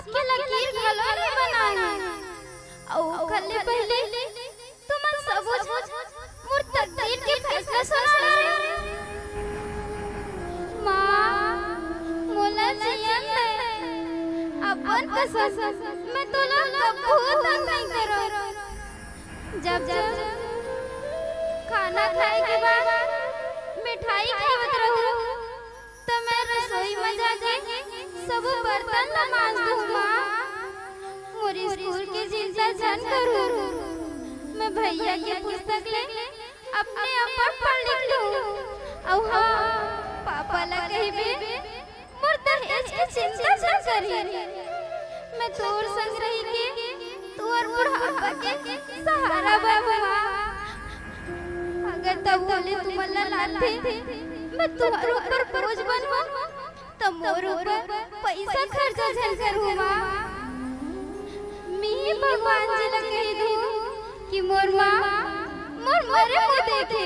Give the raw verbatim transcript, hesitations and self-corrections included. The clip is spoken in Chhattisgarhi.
के लकीर घलो नइ बनाए हंव। अउ ओखर ले पहिली तुमन सबो झन मोर तकदीर के फैसला सुना डारे। माँ, मोला जियन दे, अपन कसम, मैं तोला कभू तंग नइ करंव। जब जब खाना खाए के बाद मिठाई खावत रहू, त मैं रसोई म जाके सबो बर्तन ला मांज दूं माँ। मोर स्कूल के चिंता झन करू, मैं भैया के पुस्तक ले अपने अब्बड़ पढ़ लिख लूं। अउ हाँ, पापा ला कहिबे मोर दहेज के चिंता झन करी। मैं तोर संग रहिके तोर बुढ़ापा के सहारा बनहूं माँ। अगर तभो ले तुमन ला लागथे मैं तुंहर ऊपर बोझ बनहूं, त मोर ऊपर पइसा खर्चा झन करहू माँ। मैं भगवान जी ला कहि दूं कि मोर माँ मोर मरे मुंह देखे।